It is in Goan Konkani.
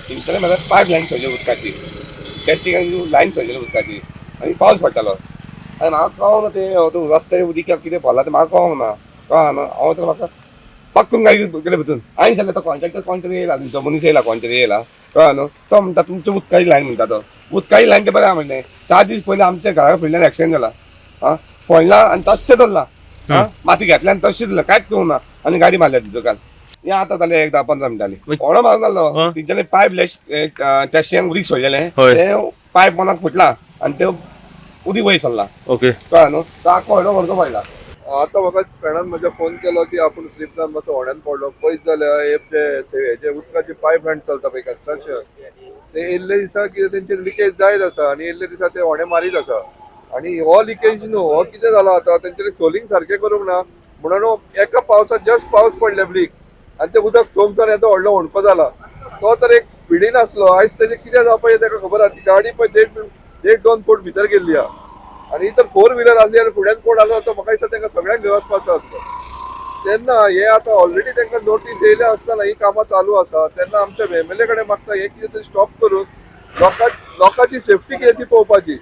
थिंगच्यान म्हळ्यार पायप लायन सोडली उदकाची, टेस्टिंग लायन सोडलेली उदकाची आनी पावस पडटालो आनी म्हाका कळोंक ना तें रस्त्यार उदीक कितें भरलां तें म्हाका कळोंक ना. कळ्ळें न्हू? हांव तर म्हाका पक्कून गाडी गेले भितून आनी जाल्यार तो कॉन्ट्रॅक्टर कोण तरी येयला, तुमचो मनीस येयला, कोण तरी येयला, कळ्ळें न्हू? तो म्हणटा तुमची उदकाची लायन म्हणटा. तो उदकाची लायन तें बरें आहा म्हणलें. 4 दीस पयलीं आमच्या घरा फुडल्यान एक्सिडंट जाला. आं, पडला आनी तश्शें दवरला. आं, माती घातल्या आनी तश्शें दवरला, कांयच करूंक ना आनी गाडी मारल्या तिचो. काल हें आतां जालें, एक 10-15 मिनटांनी होडो मारून जालो. तेंच्यांनी पायप टेस्टिंग उदीक सोडलेलें, तें पायप मनाक फुटला आनी तें उदीक वयर सरला. कळ्ळें न्हू? तो आख्खो होडो व्हडलो पडला. आतां म्हाका फ्रेंडान म्हज्या फोन केलो की आपूण स्लीप जावन मातसो होण्यान पडलो. पयस जाल्यार हे ते हेजे उदकाचे पायप लायन चलता पळय कन्स्ट्रक्शन, ते येयल्ले दिसा कितें तेंचे लिकेज जायत आसा आनी येयल्ले दिसा ते होणे मारीत आसा. आनी हो लिकेज न्हू, हो कितें जाला, आतां तेंच्यांनी सोलिंग सारकें करूंक ना म्हणून एका पावसात जस्ट पावस पडले ब्लीक आनी ते उदक सोक जावन येदो व्हडलो होणको जाला. तो तर एक पिडीन आसलो, आयज तेजें कितें जावपाचें ताका खबर आसा. ती गाडी पळय देड देड दोन फूट भितर गेल्ली आहा आनी तर फोर व्हिलर आसली आनी फुड्यान कोण आलो तो म्हाका दिसता तांकां सगळ्यांक घेवन वचपाचो आसलो. तेन्ना हे आतां ऑलरेडी तांकां नोटीस येयल्या आसतना ही कामां चालू आसा. तेन्ना आमच्या एमएलए कडेन मागता, हे कितें तरी स्टॉप करून लोकांची सेफ्टी कितें ती पळोवपाची.